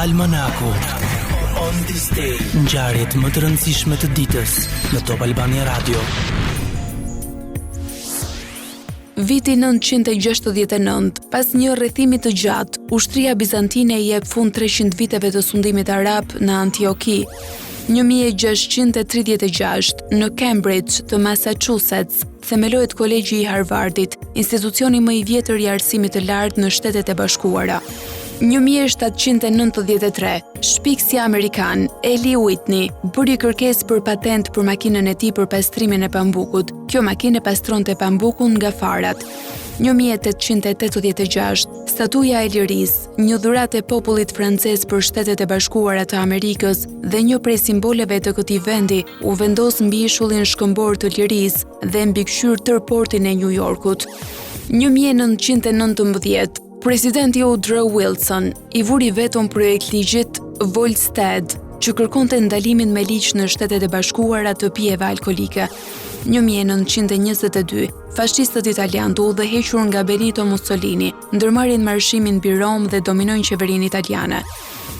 Almanaku On this day Ngjarjet më të rëndësishme të ditës Në Top Albania Radio Viti 969, pas një rrethimi të gjatë, ushtria bizantine i jep fund 300 viteve të sundimit arab në Antioki. 1636, në Cambridge të Massachusetts, themelohet Kolegji i Harvardit, institucioni më i vjetër i arsimit të lartë në Shtetet e Bashkuara. 1793, shpikësi amerikan Eli Whitney bëri kërkesë për patentë për makinën e tij për pastrimin e pambukut. Kjo makinë e pastronte pambukun nga farat. 1886, Statuja e Lirisë, një dhuratë e popullit francez për Shtetet e Bashkuara të Amerikës dhe një prej simboleve të këtij vendi, u vendos mbi ishullin shkëmbor të Lirisë dhe mbikëqyr tërë portin e Nju Jorkut. 1919, Presidenti Woodrow Wilson i vuri veton projektligjit Volstead, që kërkonte ndalimin me ligj në Shtetet e Bashkuara të pijeve alkoolike. 1922, fashistët italianë të udhëhequr nga Benito Mussolini ndërmarrin marshimin mbi Romë dhe dominojnë qeverinë italiane.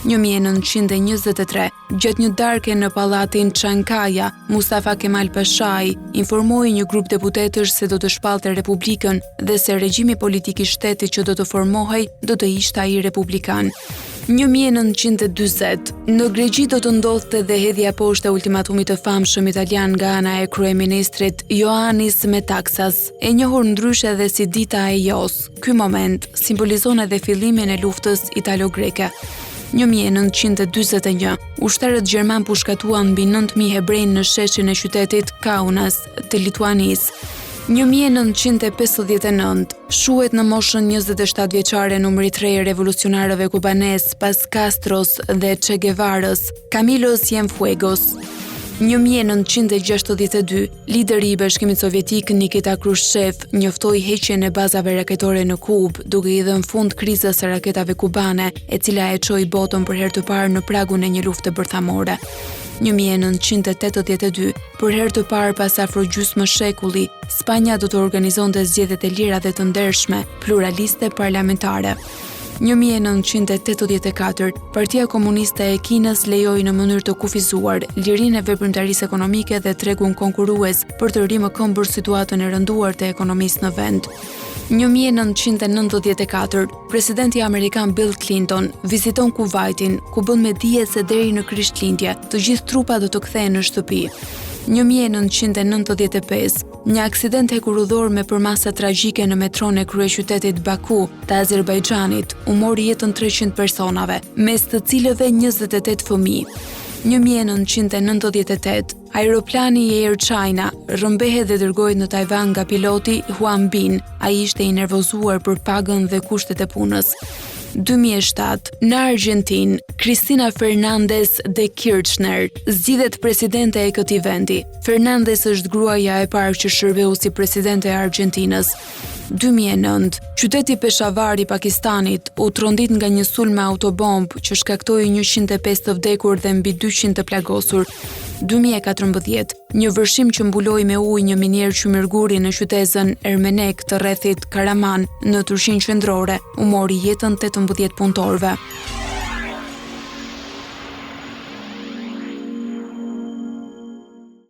1923, Gjatë një darke në pallatin Çankaya, Mustafa Kemal Pashai informoi një grup deputetësh se do të shpallte republikën dhe se regjimi politik i shtetit që do të formohej do të ishte ai republikan. 1940, në Greqi do të ndodhte dhe hedhja poshtë e ultimatumit të famshëm italian nga ana e kryeministrit Ioannis Metaxas, e njohur ndryshe edhe si Dita e Jo-së. Ky moment simbolizon edhe fillimin e luftës italo-greke. 1941, ushtarët gjermanë pushkatuan mbi 9000 hebrenj në sheshin e qytetit Kaunas të Lituanisë. 1959, shuhet në moshën 27 vjeçare numri 3 i revolucionarëve kubanezë pas Castros dhe Che Guevarës, Camilo Cienfuegos. 1962, Lideri i Bashkimit Sovjetik Nikita Khrushchev njoftoi heqjen e bazave raketore në Kubë, duke i dhënë fund krizës së raketave kubane, e cila e çoi botën për herë të parë në pragun e një lufte bërthamore. 1982, për herë të parë pas afro gjysmë shekulli, Spanja do të organizonte zgjedhjet e lira dhe të ndershme, pluraliste parlamentare. 1984, Partia Komuniste e Kinës lejoi në mënyrë të kufizuar lirinë e veprimtarisë ekonomike dhe tregun konkurrues për të rimëkëmbur situatën e rënduar të ekonomisë në vend. 1994, presidenti amerikan Bill Clinton viziton Kuvajtin, ku bën me dije se deri në Krishtlindje, të gjithë trupat do të kthehen në shtëpi. 1995, Një aksident hekurudhor me përmasa tragjike në metronë e kryeqytetit Baku të Azerbajxhanit u mori jetën 300 personave, mes të cilëve 28 fëmijë. 1998, aeroplani i Air China rrëmbehet dhe dërgohet në Tajvan nga piloti Huang Bin. Ai ishte i nervozuar për pagën dhe kushtet e punës. 2007, në Argjentinë, Cristina Fernandez de Kirchner zgjidhet presidente e këtij vendi. Fernandez është gruaja e parë që shërbeu si presidente e Argjentinës. 2009, qyteti Peshavar i Pakistanit u trondit nga një sulm me autobombë që shkaktoi 105 të vdekur dhe mbi 200 të plagosur. 2014, një vërshim që mbuloi me ujë një minierë qymyrguri në qytezën Ermenek të rrethit Karaman në Turqinë qendrore, u mori jetën 18 punëtorëve.